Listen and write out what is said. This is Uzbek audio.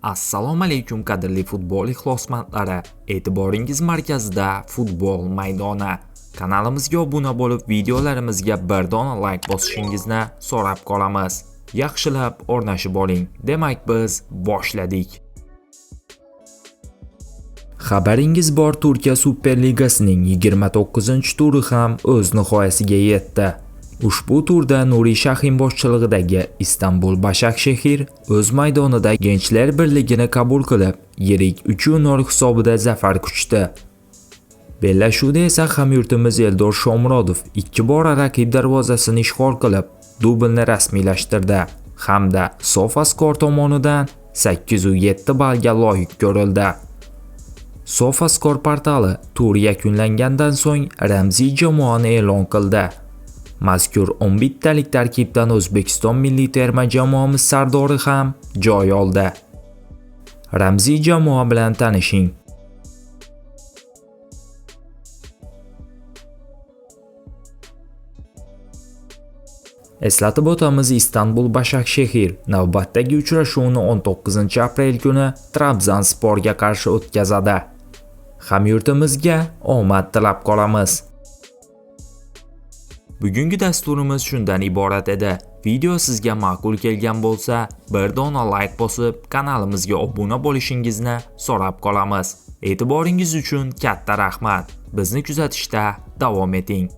Assalomu alaykum, qadrli futbol ixlosmandlari. E'tiboringiz markazida futbol maydoni. Kanalimizga obuna bo'lib, videolarimizga bir dona like bosishingizni so'rab qolamiz. Yaxshilab o'rnashib oling. Demak, biz boshladik. Xabaringiz bor, Turkiya Superligasining 29-turi ham o'z nihoyasiga yetdi. Ushbu turda Nuri Shahin boshchiligidagi Istanbul Başakşehir o'z maydonida Gençler Birligini qabul qilib, yirik 3-0 hisobida zafar quchdi. Bellashuvda esa hamyurtimiz Eldor Shomurodov ikki bora raqib darvozasini ishg'ol qilib, dublni rasmiylashtirdi hamda SofaScore tomonidan 807 ballga loyiq ko'rildi. SofaScore portali tur yakunlangandan so'ng ramziy jamoani e'lon qildi. Mazkur 11 talik tarkibdan O'zbekiston milliy terma jamoamiz sardori ham joy oldi. Ramziy jamoa bilan tanishing. Eslatib o'tamiz, Istanbul Başakşehir navbatdagi uchrashuvni 19-aprel kuni Trabzonsporga qarshi o'tkazadi. Hamyurtimizga omad tilab qolamiz. Bugungi dasturimiz shundan iborat edi. Video sizga ma'qul kelgan bo'lsa, bir dona like bosib, kanalimizga obuna bo'lishingizni so'rab qolamiz. E'tiboringiz uchun katta rahmat. Bizni kuzatishda davom eting.